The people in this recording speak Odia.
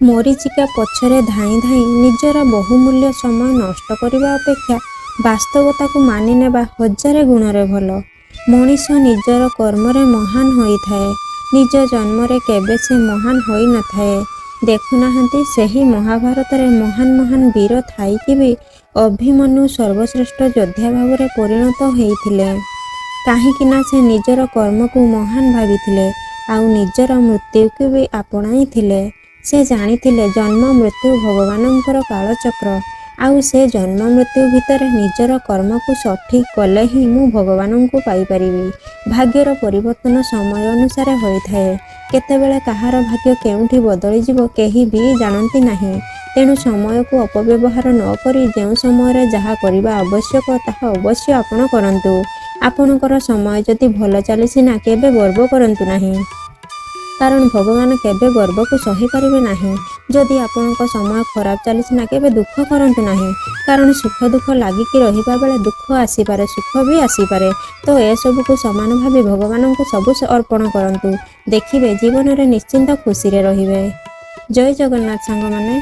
ମରୀଚିକା ପଛରେ ଧାଇଁ ଧାଇଁ ନିଜର ବହୁମୂଲ୍ୟ ସମୟ ନଷ୍ଟ କରିବା ଅପେକ୍ଷା ବାସ୍ତବତାକୁ ମାନିନେବା ହଜାରେ ଗୁଣରେ ଭଲ। ମଣିଷ ନିଜର କର୍ମରେ ମହାନ ହୋଇଥାଏ, ନିଜ ଜନ୍ମରେ କେବେ ସେ ମହାନ ହୋଇନଥାଏ। ଦେଖୁନାହାନ୍ତି, ସେହି ମହାଭାରତରେ ମହାନ ମହାନ ବୀର ଥାଇକି ବି ଅଭିମନ୍ୟୁ ସର୍ବଶ୍ରେଷ୍ଠ ଯୋଦ୍ଧା ଭାବରେ ପରିଣତ ହେଇଥିଲେ। କାହିଁକି ନା ସେ ନିଜର କର୍ମକୁ ମହାନ ଭାବିଥିଲେ ଆଉ ନିଜର ମୃତ୍ୟୁକୁ ବି ଆପଣାଇଥିଲେ। ସେ ଜାଣିଥିଲେ ଜନ୍ମ ମୃତ୍ୟୁ ଭଗବାନଙ୍କର କାଳଚକ୍ର, ଆଉ ସେ ଜନ୍ମ ମୃତ୍ୟୁ ଭିତରେ ନିଜର କର୍ମକୁ ସଠିକ୍ କଲେ ହିଁ ମୁଁ ଭଗବାନଙ୍କୁ ପାଇପାରିବି। ଭାଗ୍ୟର ପରିବର୍ତ୍ତନ ସମୟ ଅନୁସାରେ ହୋଇଥାଏ। କେତେବେଳେ କାହାର ଭାଗ୍ୟ କେଉଁଠି ବଦଳିଯିବ, କେହି ବି ଜାଣନ୍ତି ନାହିଁ। ତେଣୁ ସମୟକୁ ଅପବ୍ୟବହାର ନ କରି ଯେଉଁ ସମୟରେ ଯାହା କରିବା ଆବଶ୍ୟକ, ତାହା ଅବଶ୍ୟ ଆପଣ କରନ୍ତୁ। ଆପଣଙ୍କର ସମୟ ଯଦି ଭଲ ଚାଲିଛି ନା, କେବେ ଗର୍ବ କରନ୍ତୁ ନାହିଁ। କାରଣ ଭଗବାନ କେବେ ଗର୍ବକୁ ସହିପାରିବେ ନାହିଁ। ଯଦି ଆପଣଙ୍କ ସମୟ ଖରାପ ଚାଲିଛି ନା, କେବେ ଦୁଃଖ କରନ୍ତୁ ନାହିଁ। କାରଣ ସୁଖ ଦୁଃଖ ଲାଗିକି ରହିବା ବେଳେ ଦୁଃଖ ଆସିପାରେ, ସୁଖ ବି ଆସିପାରେ। ତ ଏସବୁକୁ ସମାନ ଭାବି ଭଗବାନଙ୍କୁ ସବୁ ଅର୍ପଣ କରନ୍ତୁ। ଦେଖିବେ, ଜୀବନରେ ନିଶ୍ଚିନ୍ତ ଖୁସିରେ ରହିବେ। ଜୟ ଜଗନ୍ନାଥ ସାଙ୍ଗମାନେ।